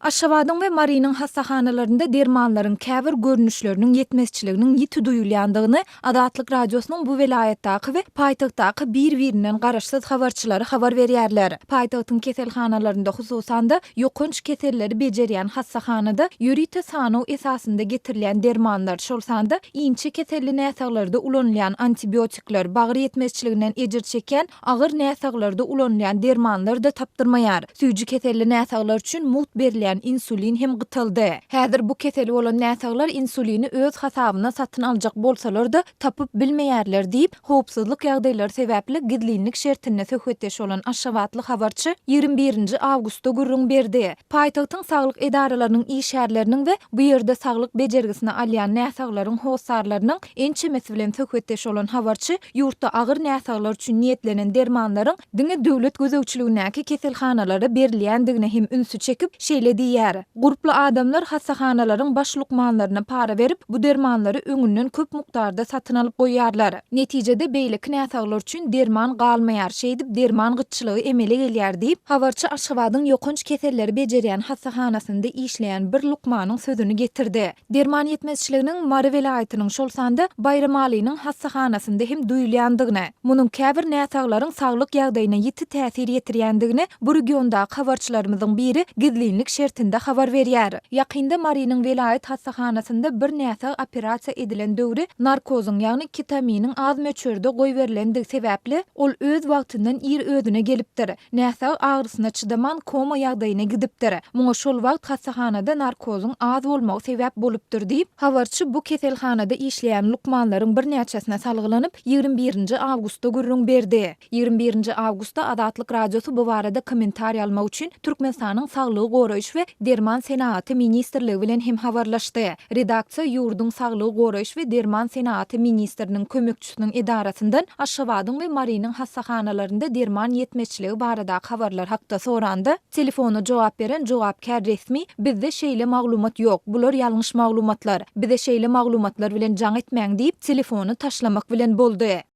Aşgabadyň we Marynyň hassahanalarynda dermanlaryň käbir görnüşleriniň ýetmezçiliginiň ýiti duýulýandygyny Azatlyk Radiosynyň bu welaýatdaky we paýtagtdaky bir-birinden garaşsyz habarçylary habar berýärler. Paýtagtyň keselhanalarynda, hususan-da, ýokanç keselleri bejerýän hassahanada ýörite sanaw esasynda getirilýän dermanlar, şol sanda inçe keselli näsaglarda ulanylýan antibiotikler, bagyr ýetmezçiliginden ejir çekýän Agyr näsaglarda ulanylýan dermanlar-da tapdyrmaýar. Süýji keselli näsaglar üçin mugt berilýän insulin hem gytaldy. Häzir bu keseli bolan näsaglar insulini öz hasabyna satyn aljak bolsalar-da, tapyp bilmeýärler diýip, howpsuzlyk ýagdaýlary sebäpli gizlinlik şertinde söhbetdeş bolan aşgabatly habarçy 21 nji awgustda gürrüň berdi. Paýtagtyň saglyk edaralarynyň işgärleriniň we bu ýerde saglyk bejergisini alýan näsaglaryň hossarlarynyň ençemesi bilen söhbetdeş bolan habarçy ýurtda agyr näsaglar üçin niýetlenen dermanlaryň diňe döwlet gözegçiligindäki keselhanalara berilýändigine hem ünsi çekip, şeýle diýýär, Gurply adamlar hassahanalaryň baş lukmanlaryna para berip, bu dermanlary öňünden köp mukdarda satyn alyp goýýarlar. Netijede beýleki näsaglar üçin derman galmaýar, şeýdip derman gytçylygy emele gelýär diýip, habarçy Aşgabadyň ýokanç keselleri bejerýän hassahanasynda işleýän bir lukmanyň sözüni getirdi. Derman ýetmezçiliginiň Mary welaýatynyň, şol sanda Baýramalynyň hassahanasynda hem duýulýandygyny, munuň käbir näsaglaryň saglyk ýagdaýyna ýiti täsir ýetirýändigini bu regiondaky habarçylarymyzyň biri gizlinlik şertinde habar berýär. Ýakynda Marynyň welaýat hassahanasynda bir näsag operasiýa edilen döwri narkozyň, ýagny ketaminiň az möçberde goýberilendigi sebäpli, ol öz wagtyndan ir özüne gelipdir. Näsag agyrysyna çydaman koma ýagdaýyna gidipdir. Muňa şol wagt hassahanada narkozyň az bolmagy sebäp bolupdyr diýip, habarçy bu keselhanada işleýän lukmanlaryň birnäçesine salgylanyp, 21 nji awgustda gürrüň berdi. 21 nji awgustda Azatlyk Radiosy bu barada kommentariý almak üçin Türkmenistanyň Saglygy goraýyş we derman senagaty ministrligi bilen hem habarlaşdy. Redaksiýa ýurduň Saglygy goraýyş we derman senagaty ministriniň kömekçisiniň edarasyndan Aşgabadyň we Marynyň hassahanalarynda derman ýetmezçiligi baradaky habarlar hakda soranda, telefona jogap beren jogapkär resmi, Bizde şeýle maglumat ýok, bular ýalňyş maglumatlar. Bize şeýle maglumatlar bilen jaň etmäň diýip, telefony taşlamak bilen boldy.